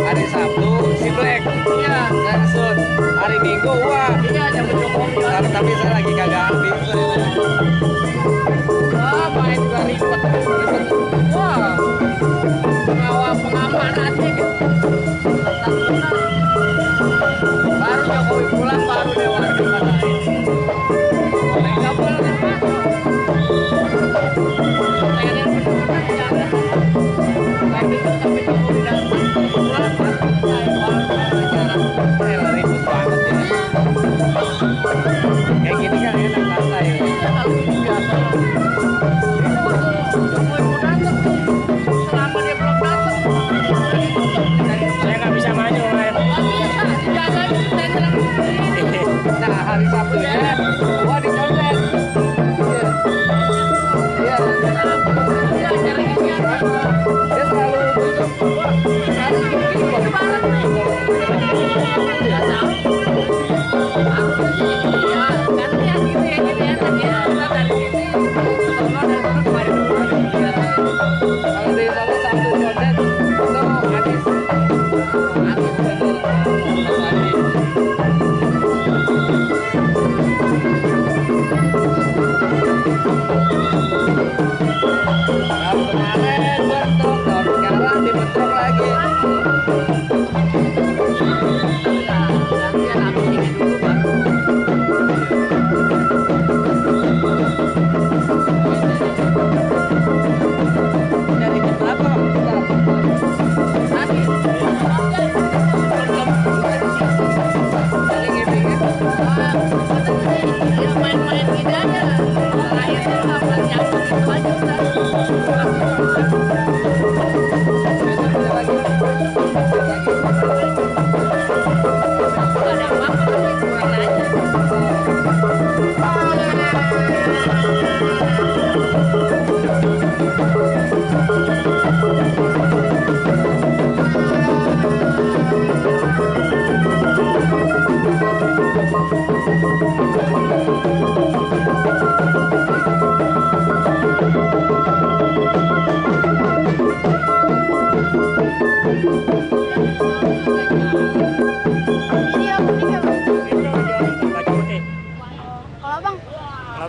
Hari Sabtu si Black, iya, saya kesut. Hari Minggu, wah, iya, nyambut Jokowi. Tapi saya lagi kagak ambil. Wah, main juga ribet. Wah, pengawal pengamanan gitu. Baru Jokowi pulang, baru dia warga pada ini. Nggak boleh masuk. Pengen bener-bener lagi tapi Jokowi datang. Ribut banget ya. Kayak gini kan enak santai. Kalau ini biasa. Selama dia belum datang, saya nggak bisa maju, Mas. Nah, hari Sabtu ya, wah dicondet. Iya. Dia selalu hari ini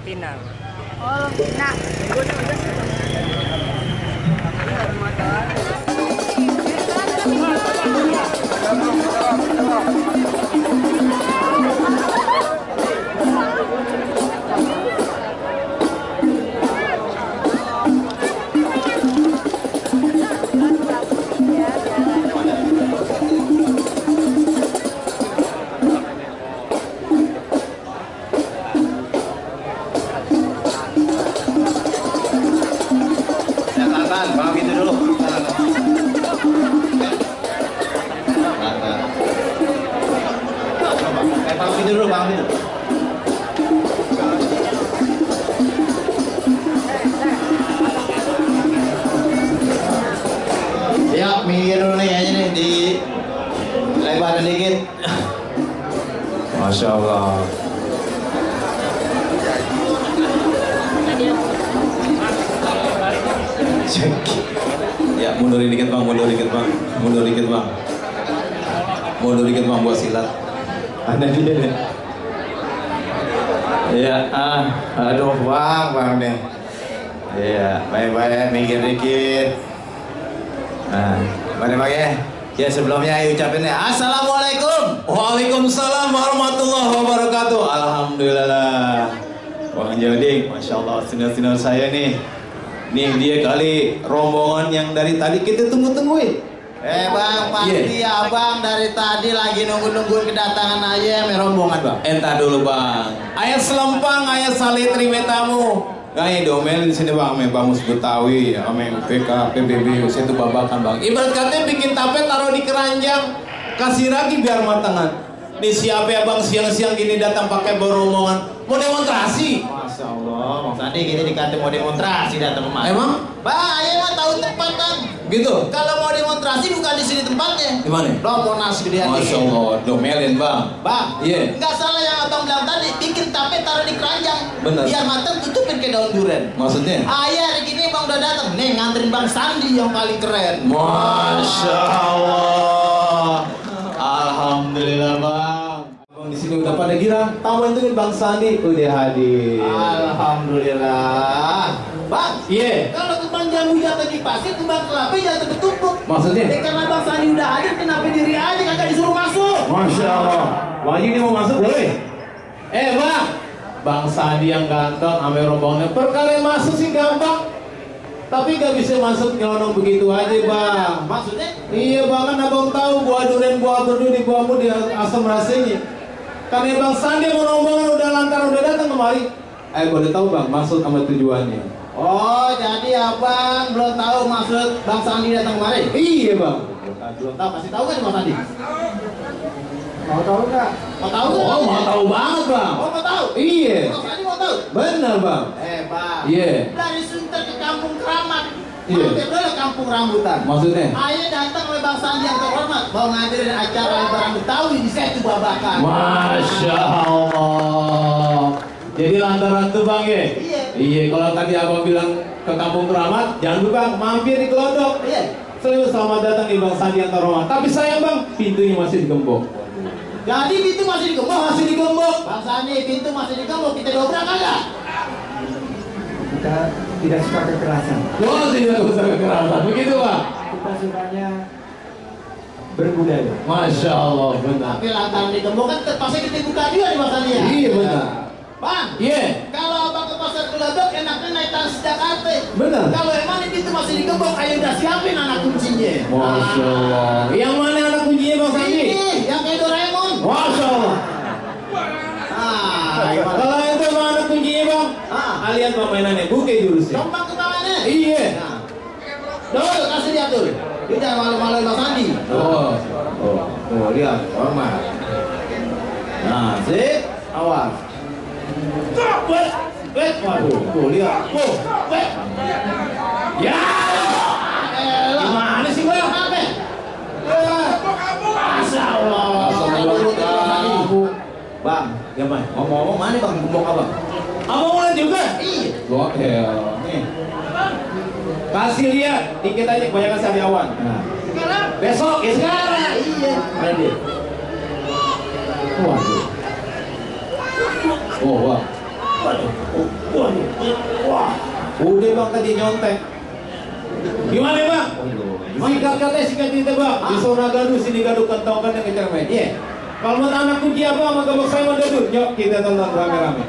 Pinang. Oh, Pinang. Bang gitu dulu. Bang gitu dulu, bang gitu. Ya, minggir dulu nih kayaknya nih di lebaran dikit. Masya Allah. Ya, mundurin dikit bang, mundur dikit bang, mundur dikit bang, mundur dikit bang buat silat. Ada dia nih. Ya, aduh bang nih. Ya, baik-baik, minggir dikit. Nah, mana bang ya? Ya sebelumnya ucapin ya, Assalamualaikum. Waalaikumsalam warahmatullahi wabarakatuh. Alhamdulillah. Bang Joding, Masya Allah, senior-senior saya nih. Nih dia kali rombongan yang dari tadi kita tunggu-tungguin. Bang, pasti yeah. Abang dari tadi lagi nunggu-nungguin kedatangan ayam rombongan bang. Entah dulu bang. Ayah selempang, ayah salih terima tamu. Kayak domelin sini bang, main bangus Betawi, main PK, PBB, saya tuh babakan bang. Ibarat katanya bikin tape taruh di keranjang, kasih lagi biar matangan. Nih siapa ya bang siang-siang gini datang pakai rombongan mau demonstrasi? Masya Allah, bang tadi gini dikata mau demonstrasi datang kemana? Emang? Bang, ayah mah tahu tempat bang. Gitu. Kalau mau demonstrasi bukan di sini tempatnya. Di mana? Lo Monas gedean Masya dikit. Allah, domelin bang. Bang, Iya. nggak salah yang abang bilang tadi, bikin tape taruh di keranjang. Bener. Biar matang tutupin ke daun durian. Maksudnya? Ayah hari gini bang udah datang. Nih nganterin Bang Sandi yang paling keren. Masya Allah. Alhamdulillah bang. Bang di sini udah pada girang. Tamu itu kan Bang Sandi udah hadir. Alhamdulillah. Bang, Iya. kalau kembang jambu jatuh di pasir, kembang kelapa jatuh bertumpuk. Maksudnya? Karena Bang Sandi udah hadir, kenapa diri aja kagak disuruh masuk? Masya Allah. Bang ini mau masuk boleh? Bang. Bang Sandi yang ganteng, ame rombongan. Perkara masuk sih gampang. Tapi gak bisa masuk nyelonong begitu aja bang. Maksudnya? Iya bang, kan abang tahu buah durian buah berdu di buahmu di asam rasanya. Karena Bang Sandi mau rombongan udah lantaran udah datang kemari. Boleh tahu bang maksud sama tujuannya? Oh, jadi abang belum tahu maksud Bang Sandi datang kemari? Iya bang. Belum tahu, kasih tahu kan Bang Sandi? Mau tahu nggak? Mau tahu nggak? Oh mau tahu banget bang. Oh, mau tahu? Iya. Bang Sandi mau tahu? Bener bang. Bang. Iya. Dari Sunter ke Kampung Keramat. Iya. Mampir dulu Kampung Rambutan. Maksudnya? Ayah datang oleh Bang Sandi yang terhormat mau ngadirin acara lebaran Betawi di situ babakan. Masya Allah. Jadi lantaran tuh bang ya? Iya. Iya, kalau tadi abang bilang ke Kampung Keramat, jangan lupa mampir di Kelodok. Iya. Selamat datang di Bang Sandi yang terhormat. Tapi sayang bang, pintunya masih digembok. Jadi pintu masih digembok? Masih digembok. Bang Sandi, pintu masih digembok, kita dobrak kagak? Kita tidak suka kekerasan. Oh, tidak usah kekerasan. Begitu bang? Kita sukanya berbudaya. Masya Allah, benar. Tapi lantaran digembok kan terpaksa kita buka juga di Bang Sandi ya? Iya benar. Bang, Iya. kalau abang ke pasar Kelodok enaknya naik taksi Jakarta. Benar. Kalau emang ini pintu masih digembok, ayo udah siapin anak kuncinya. Masya Allah. Yang mana anak kuncinya Bang Sandi? Ini, yang kayak Doraemon. Masya Allah. Gimana? Kalau itu bang anak kuncinya bang, kalian permainannya buke jurusnya. Gampang ke bawahnya. Iya. Nah. Dul, kasih lihat dul. Dia jangan malu-maluin Bang Sandi. Oh, lihat, hormat. Nah, sip, awas. Waduh, tuh lihat. Ya. Gimana sih bang? Apa? Masya Allah. Bang, gimana? Ngomong-ngomong mana bang gembok abang? Abang mulai juga? Iya. Gokil. Nih. Kasih lihat, dikit aja kebanyakan sariawan. Nah. Besok ya sekarang. Iya. Mana dia? Waduh. Oh, wah. Waduh. Waduh. Wah. Udah bang tadi nyontek. Gimana bang? Sikat katanya sikat kita bang. Di zona gaduh sini gaduh kentongkan yang kejar main. Iya. Kalau mau anak kunci apa sama gabok saya mau duduk. Yuk kita tonton rame-rame.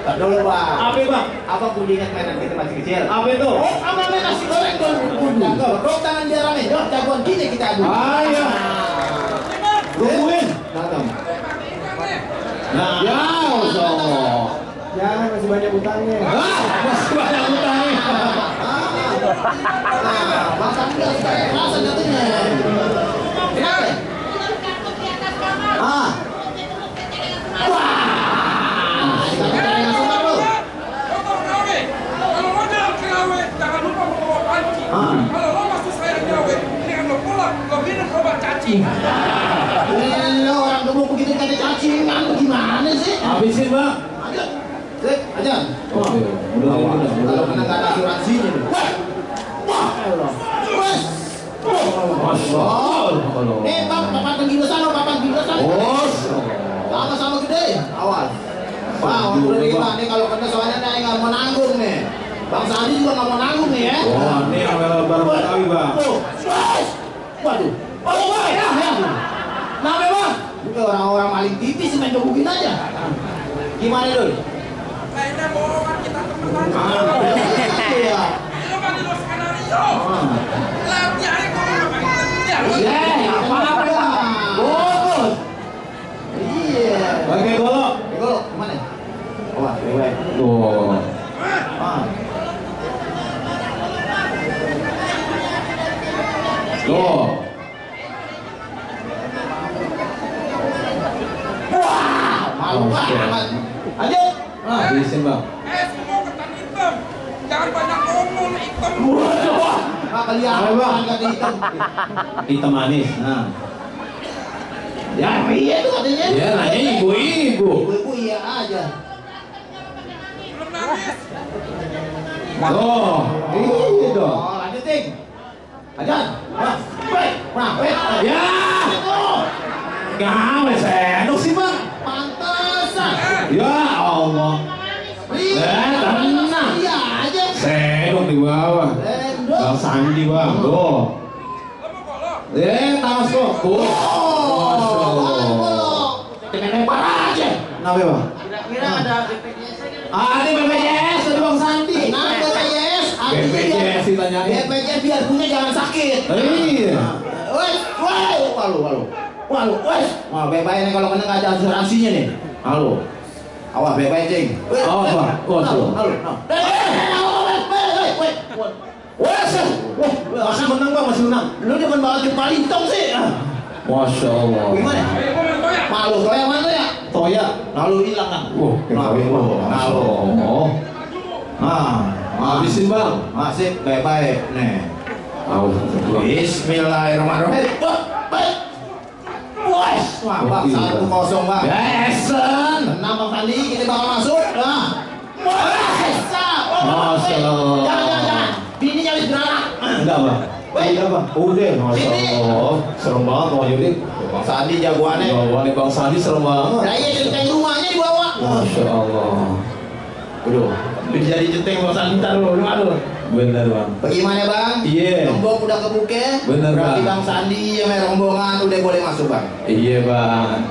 Tak dulu bang. Apa bang? Abang kudu ingat mainan kita masih kecil. Apa itu? Oh, abang main nasi goreng dong. Cakep. Dok tangan dia rame. Dok jagoan kita kita adu. Ayo. Tungguin. Datang. Nah, ya Allah. Jangan masih banyak utangnya. Masih banyak utangnya. Bang Sandi nggak suka kekerasan katanya. Kenapa? Wah. Kita yang suka bro. Kalau lo jalan ke Lawe, jangan lupa bawa panci. Kalau lo masuk saya di Lawe, dengan lo pulang, lo minum obat cacing. Lo orang gemuk begitu kata cacingan, gimana sih? Habisin bang. Aja, Sik, aja. Kalau kena nggak ada asuransinya nih. Wes. Masya Allah. Bang, papan tinggi sana, papan tinggi sana. Sama-sama gede. Awas. Wah, udah nih kalau kena soalnya nih nggak mau nanggung nih. Bang Sandi juga nggak mau nanggung nih ya. Wah, ini awal lebaran Betawi bang. Waduh. Oh, ya. Kenapa bang? Bukan orang-orang maling tipis main gebukin aja. Gimana dul? Kayaknya bohongan kita teman-teman. Iya. Lo kan di luar skenario. Latihannya kalau lo pakai Apa-apa bang? Bagus. Iya. Pakai golok. Golok kemana? Wah, lewat. Tuh. Tuh. Wah, malu banget. Ayo. Habisin bang. semua ketan hitam. Jangan banyak ngomong hitam. kelihatan Apa? kata hitam. Hitam manis. Nah. Ya iya tuh katanya. Ya nanya ibu-ibu. Ibu-ibu iya aja. Belum nangis. Oh, ini dong. Oh, lanjut ting. Ajar. Nah, wait, nah, wait. Ya. Gawe sendok sih bang. Pantesan. Ya Allah. Tenang. Iya aja. Sendok di bawah. Sendok. Bang Sandi bang. Tuh. Lo mau kolok? Tas kok. Masya Allah. Dengan lebar aja. Kenapa bang? Kira-kira ada BPJS. Ini BPJS dari Bang Sandi. Nah, BPJS. BPJS ditanyain. BPJS biar punya jangan sakit. Iya. Woi, walu. Woi. Wah, baik-baik nih kalau kena nggak ada asuransinya nih. Halo. Awas baik-baik, Cing. Oh, apa? Oh, Halo. Masih menang bang, masih menang. Lu dia kan bawa paling tong sih. Masya Allah. Gimana? Ayo gue main toya. Malu, toya mana ya? Toya. Lalu hilang kan? Masya Allah. Habisin bang. Masih baik-baik nih. Bismillahirrahmanirrahim. Wes, wah, bang, 1-0 bang. Besen. Tenang bang Sandi, kita bakal masuk. Nah, Masya Allah. Jangan. Bini nyari beranak. Enggak bang. Udah bang. Udah. Masya Allah. Serem banget bang Yudi. Bang Sandi jagoannya. Bawa nih bang Sandi serem banget. Nah iya centeng rumahnya dibawa. Masya Allah. Aduh, jadi centeng bang Sandi ntar lu aduh. Bener bang. Bagaimana bang? Iya. Rombong udah kebuke. Bener, Berarti Bang. bang Sandi yang rombongan udah boleh masuk bang. Iya bang.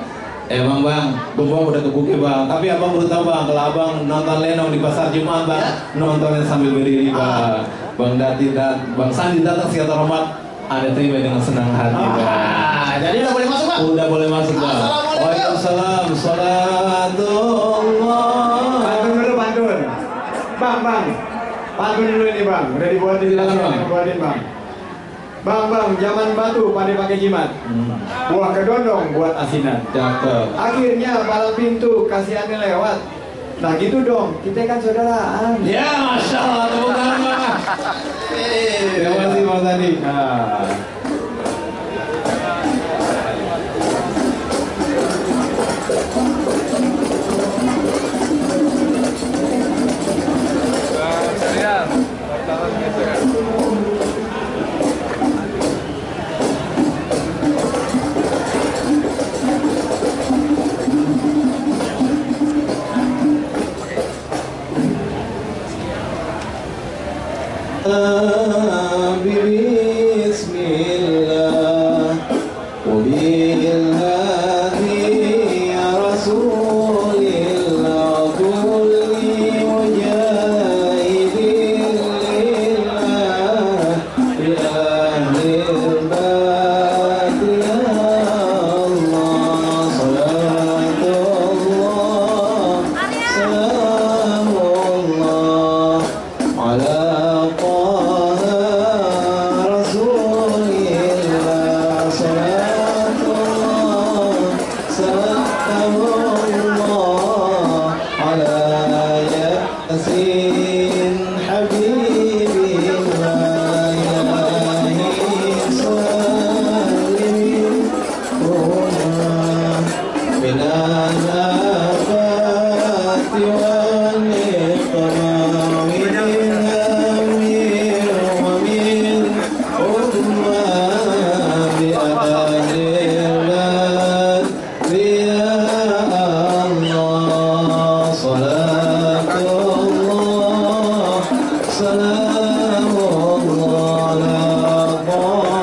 Emang bang, gembong udah kebuka bang. Tapi abang baru tahu bang, kalau abang nonton Lenong di pasar Jumat bang, Ya. nontonnya sambil berdiri bang. Bang Dati dan Bang Sandi datang siang terhormat, ada terima dengan senang hati bang. Jadi udah boleh masuk bang? Udah boleh masuk bang. Assalamualaikum. Waalaikumsalam. Salatullah. Pantun dulu, pantun. Bang. Pantun dulu ini bang. Udah dibuatin Silakan, langsung, Bang. dibuatin bang. Bang, zaman batu pada pakai jimat. Buah kedondong buat asinan. Cakep. Akhirnya palang pintu kasihannya lewat. Nah gitu dong, kita kan saudaraan. Ya masya Allah, tepuk tangan bang. Terima kasih bang Sandi. Nah. Bismillah wabillahi ya Rasulillah kulli mujahidin lillah bi'ahlil bati ya Allah salatullah salamullah ala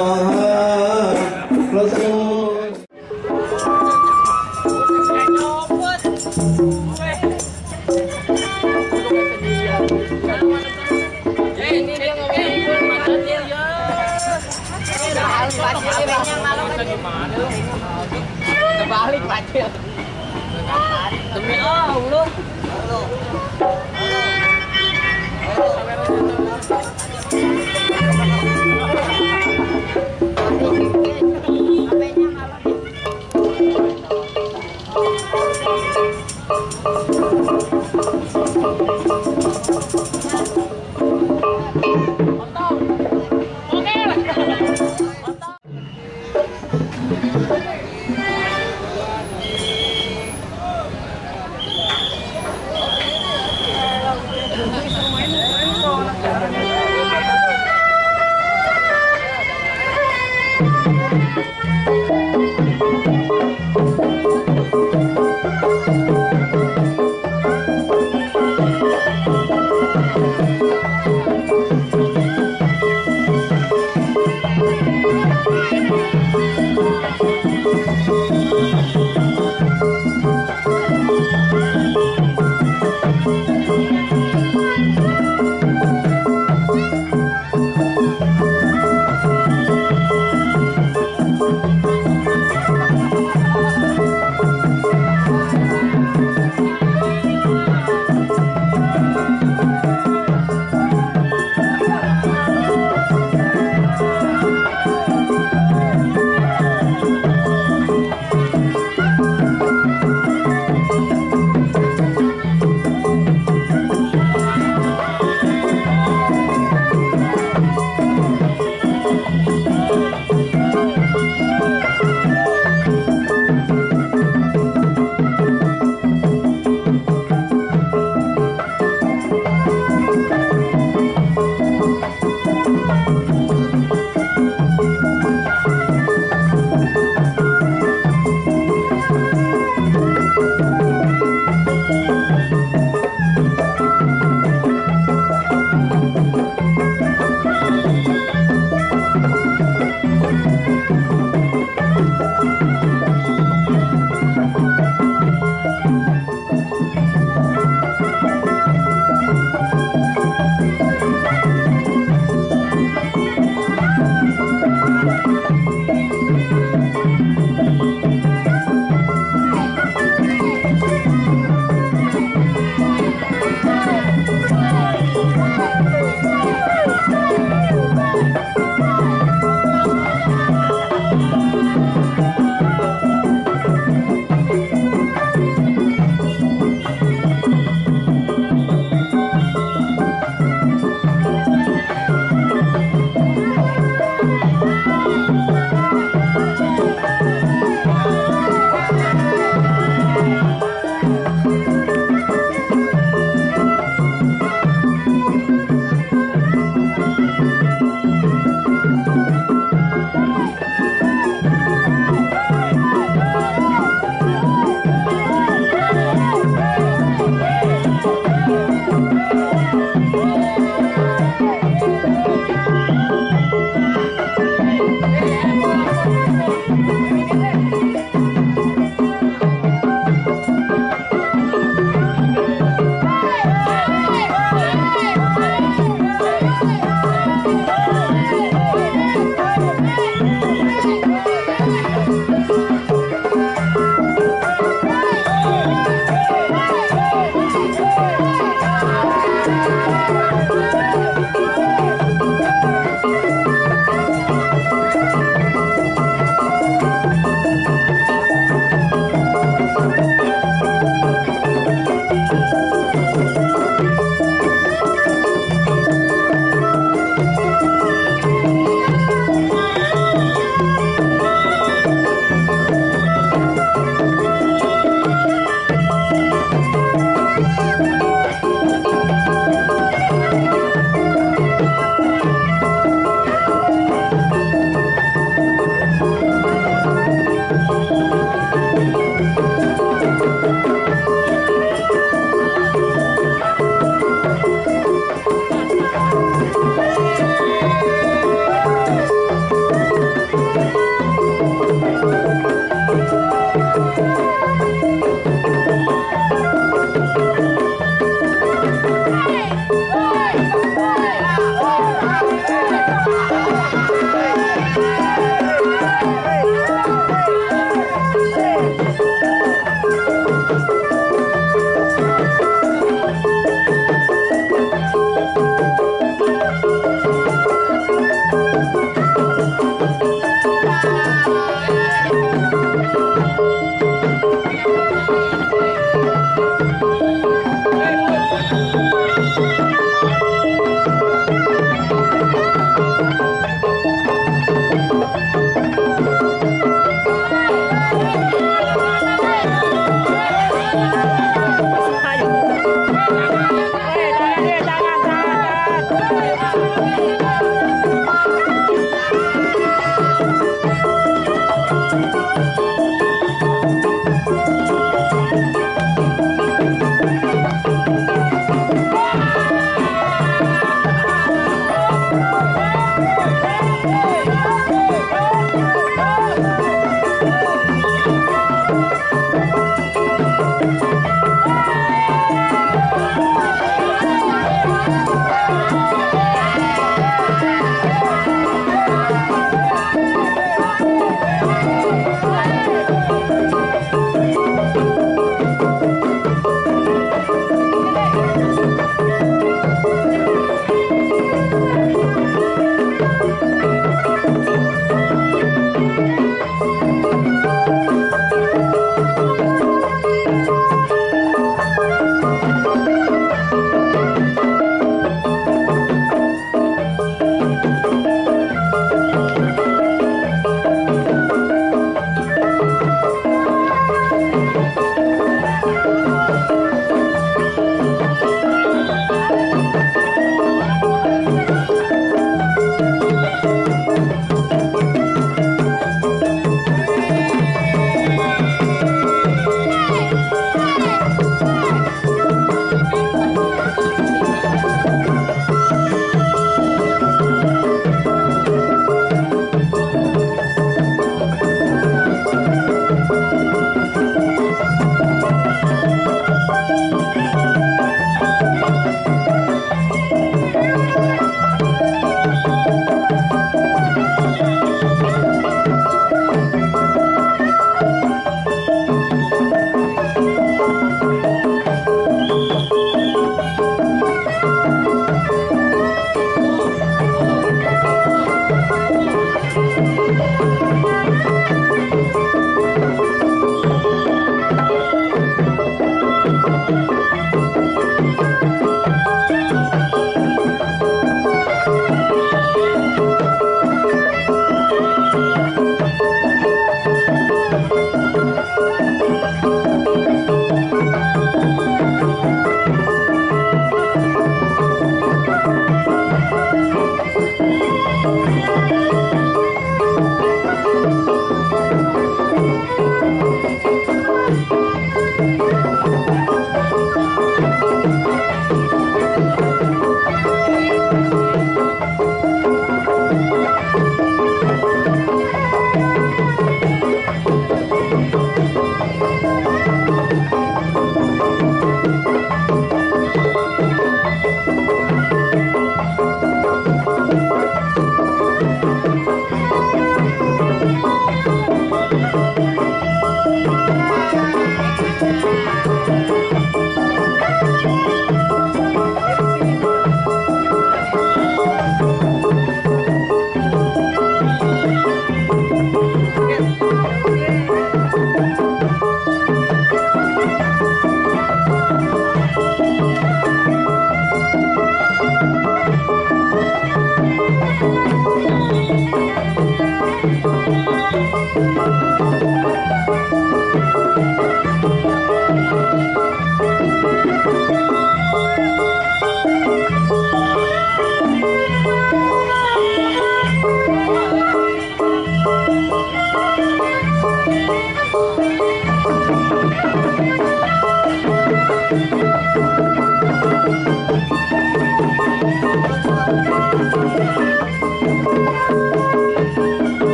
Kebalik pacil. Demi Allah.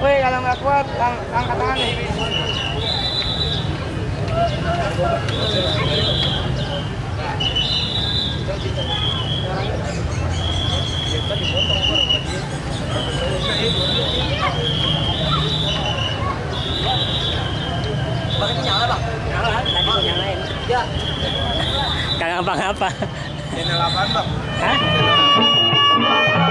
Woi, kalau nggak kuat, angkat tangan nih. Nyala bang, nyala. Tadi gue nyalain. Ya. Kagak apa-apa. Channel apaan bang? Hah?